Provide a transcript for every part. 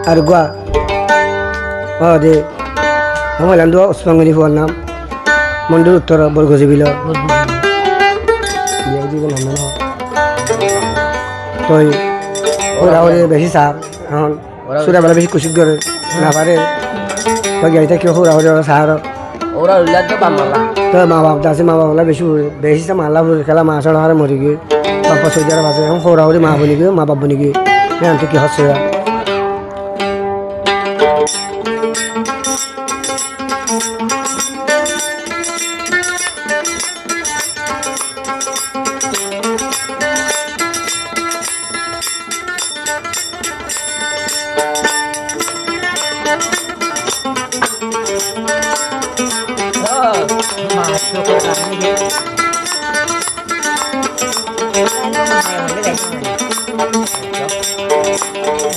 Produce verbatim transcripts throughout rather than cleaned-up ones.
Ar uggwá. Ó de. Añár foila dua Usman Goni fuar nam. Mondur Uttor Borgozi Bilo. Iye, iye, iye, nam, nam. Toi, hóra hóri beci sar. Ehón sura bela beci kucíc gorer, no fare. Toi giyé táki hóra hóri sar. Óra óile to baf mala. To ma baf de asé, ma baf óla beci fure, beci sa mala fure, kela ma sóra hare mori giyé. Baf Soudi Arob asé, ehón hóra hóri ma boni giyé, ma baf boni giyé. Ehón to ki hossé ya?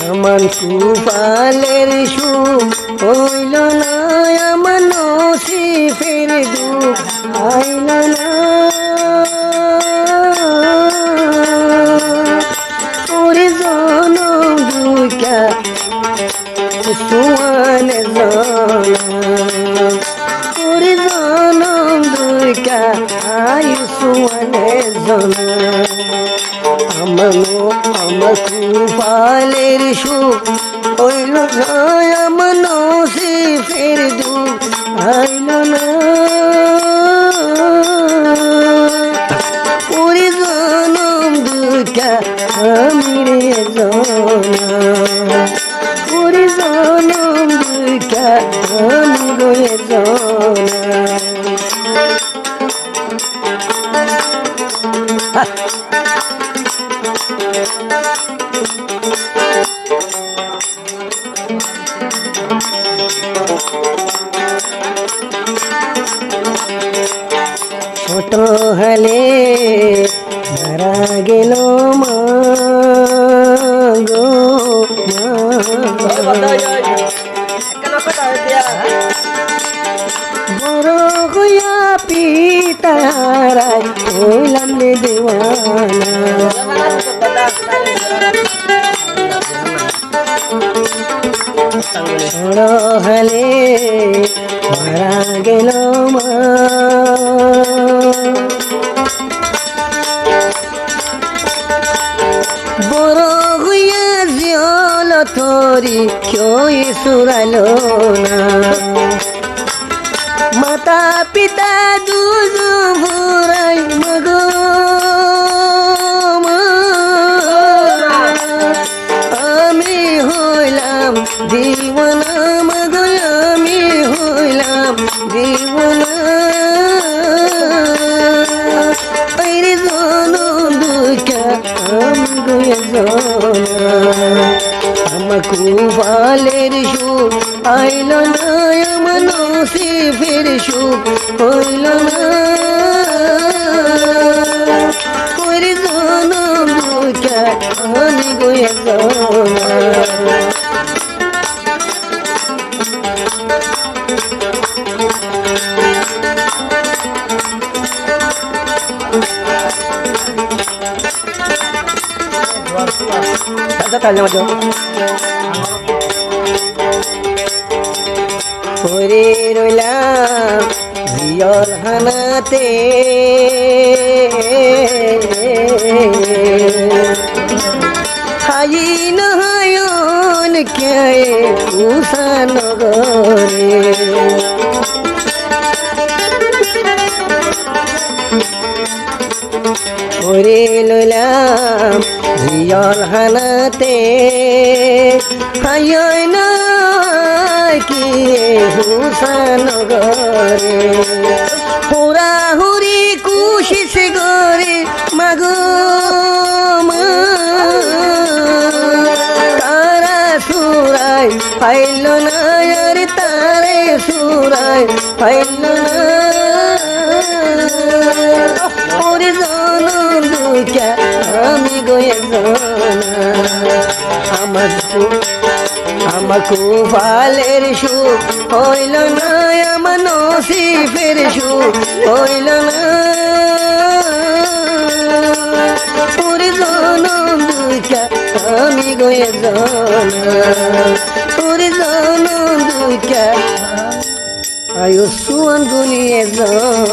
Aman kufaler cúk óilo na, aman nosiber duk ailo na. Fori zonom duitta Usman e zona, fori zonom duitta, ai Usman e zona. Aman, aman kufaler cúk óilo na, aman nosiber duk ailo na. Fori zonom duitta, ami re zona. Fori zonom duitta, ami re zona. Cóto hale mara gelo ma go ma. Boro óiya pitar ai óilam de diwana. Cóto hale mara gelo ma. Boro óiya ziyolo tori kiyó e surailo na. Mata pita duzon furai ma go ma. Ami óilam diwana ma go, ami óilam diwana. Aire zonom duitta, ami goi e zona. Aman kufaler cúk óilo na, aman nosiber cúk óilo na. Fori zonom duitta, ami goi e zona. Fori roilam ziyol hánate. Háiyi no háiyon kiyé e fusá no gore. Fori loilam ziyol hánate, háiyon no kiyé fusá no gore. Fura furi kucíc gore, ma go ma. Tara surai faillo na, are tara surai faillo na. Fori zonom duitta, ami goi e zona. Aman ku-, aman kufaler cúk óilo na, aman nosiber cúk óilo na. Fori zonom duitta, ami goi e zona. Ayó suan guni ezon.